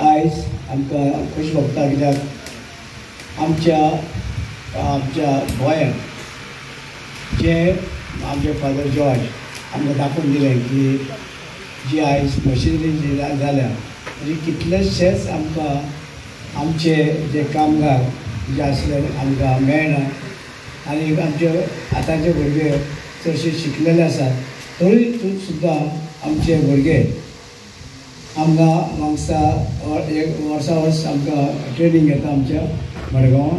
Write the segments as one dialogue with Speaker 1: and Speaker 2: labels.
Speaker 1: आयज आमकां खोशी भोगता कित्याक आमच्या आमच्या गोंयांत जे आमचे फादर जॉर्ज आमकां दाखोवन दिलें की जी आयज मशिनरी जी जाल्या म्हणजे कितलेशेच आमकां आमचे जे कामगार जे आसले आमकां मेळना आनी आमचे आतांचे भुरगे चडशे शिकलेले आसात तरी सुद्दां आमचे भुरगे आमकां म्हापसा एक वर्सा वर्स आमकां ट्रेनींग घेता आमच्या मडगांवां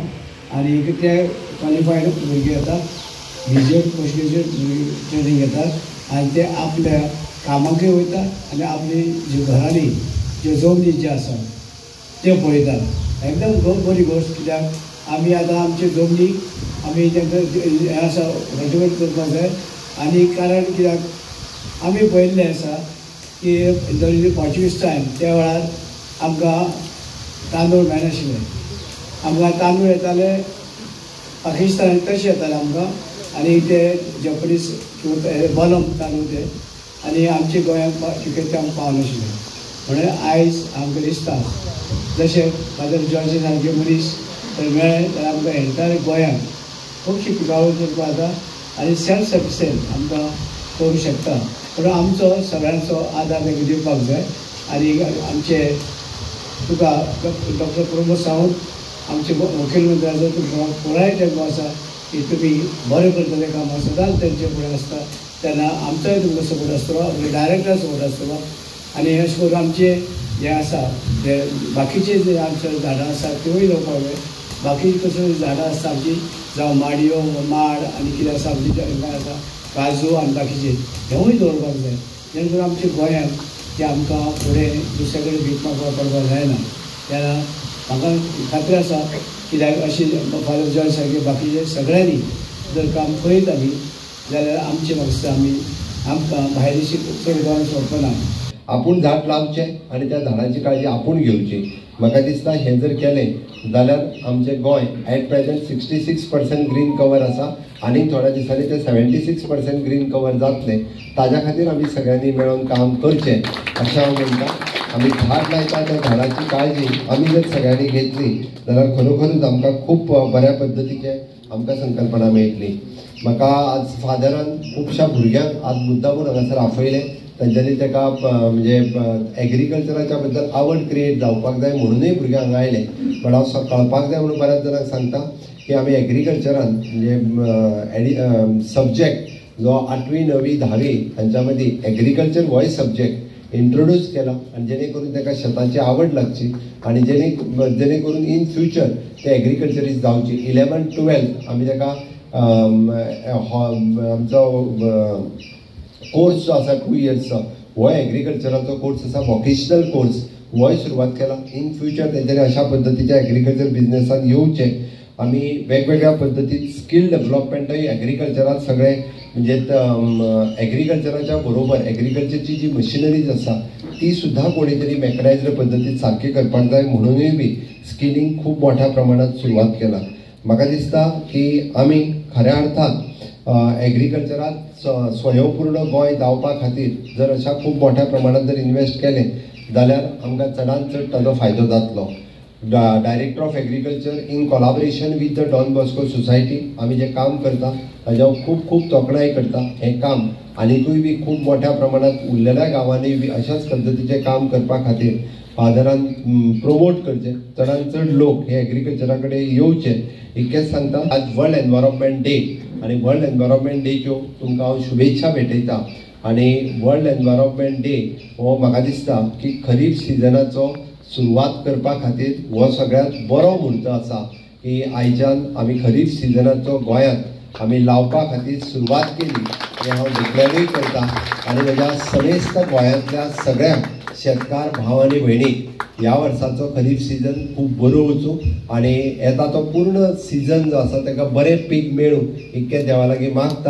Speaker 1: आनी ते क्वॉलिफायड भुरगे येतात, ग्रेज्युएट पोस्ट ग्रेज्युएट भुरगे ट्रेनींग घेतात आनी ते आपल्या कामाकय वयता आनी आपली जी घरांनी ज्यो जमनी ज्यो आसा त्यो पळयतात. एकदम बरी गोश्ट कित्याक आमी आतां आमची जमनी आमी तांकां हें आसा कल्टिवेट करपाक जाय. आनी कारण कित्याक आमी पळयल्लें आसा की जरी पोर्चुगीज टायम त्या वेळार आमकां तांदूळ मेळनाशिल्ले, आमकां तांदूळ येताले पाकिस्तानान तशें येताले आमकां आनी ते जपनीज किंवा बलम तांदूळ ते आनी आमच्या गोंयांत पिकयता आमकां पावनाशिल्ले. म्हणून आयज आमकां दिसता जशें फादर जॉर्ज सारके मनीस जर मेळ्ळे जाल्यार आमकां एंटायर गोंयांत खुबशी पिकावळ करपाक जाता आनी सेल्फ सफिशियंट आमकां करूं शकता. पूण आमचो सगळ्यांचो आदार तांकां दिवपाक जाय आनी आमचे तुका डॉक्टर प्रमोद सावंत आमचे मुखेलमंत्र्याचो तुमकां पुराय तेंको आसा की तुमी बरें करतले कामां सदांच तेंचे फुडें आसता तेन्ना आमचोय तुमकां सपोर्ट आसतलो, आमचे डायरेक्टर सपोर्ट आसतलो. आनी अशें करून आमचे जें आसा जे बाकीचे जे आमचे झाडां आसा त्योय लावपाक जाय. बाकी कसली झाडां आसता आमची जावं माडयो माड आनी कितें आसा आमची आसा काजू आनी बाकीचे हेवूय दवरपाक जाय जेणे करून आमच्या गोंयांत की आमकां फुडें दुसऱ्या कडेन भीक मागपाक पडपाक जायना. तेन्ना म्हाका खात्री आसा कित्याक अशी फादर जॉर्ज सारके बाकीचे सगळ्यांनी जर काम करीत आमी जाल्यार आमचे म्हाका आमी आमकां भायरशी चड गरज पडना.
Speaker 2: आपूण झाड लावचें आनी त्या झाडांची काळजी आपूण घेवची. म्हाका दिसता हें जर केलें जाल्यार आमचें Goa at present 66% green cover आसा आनी थोड्या दिसांनी ते 76% ग्रीन कवर जातलें. ताज्या खातीर आमी सगळ्यांनी मेळून काम करचें अशें हांव म्हणटा. आमी झाड लायता त्या झाडाची काळजी आमी जर सगळ्यांनी घेतली जाल्यार खरोखरूच आमकां खूब बऱ्या पद्दतीचे आमकां संकल्पना मेळटली. म्हाका आज फादरान खुबश्या भुरग्यांक आज मुद्दामून हांगासर आपयलें, तांच्यांनी ताका म्हणजे एग्रीकल्चराच्या बद्दल आवड क्रिएट जावपाक जाय म्हणूनय भुरगे हांगा आयले. बट हांव कळपाक जाय म्हणून बऱ्याच जाणांक सांगता की आमी एग्रीकल्चरान म्हणजे सब्जेक्ट जो 8वी 9वी 10वी हांच्या मदीं एग्रीकल्चर होय सब्जेक्ट इंट्रोड्यूस केला आनी जेणे करून ताका शेताची आवड लागची आनी जेणे करून इन फ्युचर ते एग्रीकल्चरिस्ट जावची. 11 12 आमी ताका आमचो कोर्स जो आसा 2 इयर्सचो हो एग्रीकल्चराचो कोर्स आसा, वॉकेशनल कोर्स होय सुरवात केला. इन फ्युचर तेंच्यांनी अशा पद्दतीच्या एग्रीकल्चर बिजनेसान येवचें. आमी वेगवेगळ्या पद्दतीन स्कील डेवलपमेंटय एग्रीकल्चरात सगळें म्हणजे एग्रीकल्चराच्या बरोबर एग्रीकल्चरची जी मशिनरीज आसा ती सुद्दां कोणी तरी मॅकनायज्ड पद्दतीन सारकी करपाक जाय म्हणूनय बी स्किलिंग खूब मोठ्या प्रमाणात सुरवात केला. म्हाका दिसता की आमी खऱ्या अर्थान एग्रीकल्चरात स्वयंपूर्ण गोंय जावपा खातीर जर अशा खूब मोठ्या प्रमाणात जर इन्वेस्ट केलें जाल्यार आमकां चडान चड ताजो फायदो जातलो. Director of agriculture in collaboration with the Don Bosco society आमी जें काम करता ताज्या हांव खूब खूब तोखणाय करता. हें काम आनिकूय बी खूब मोठ्या प्रमाणात उरलेल्या गांवांनी बी अशाच पद्दतीचें काम करपा खातीर फादरान प्रोमोट करचें, चडान चड लोक हे एग्रीकल्चरा कडेन येवचे इतकेंच सांगता. आज वर्ल्ड एनवायरमेंट डे आनी वर्ल्ड एनवायरमेंट डेच्यो तुमकां हांव शुभेच्छा भेटयता. आनी वर्ल्ड एनवायरमेंट डे हो म्हाका दिसता की खरीफ सिजनाचो सुरवात करपा खातीर हो सगळ्यांत बरो म्हूर्त आसा की आयच्यान आमी खरीफ सिजनाचो गोंयांत आमी लावपा खातीर सुरवात केली हें हांव डिक्लेरूय करता. आनी म्हज्या समेस्त गोंयांतल्या सगळ्या शेतकार भाव आनी भयणीक ह्या वर्साचो खरीफ सिजन खूब बरो वचूं आनी येता तो पूर्ण सिजन जो आसा ताका बरें पीक मेळूं इतकें देवा लागीं मागता.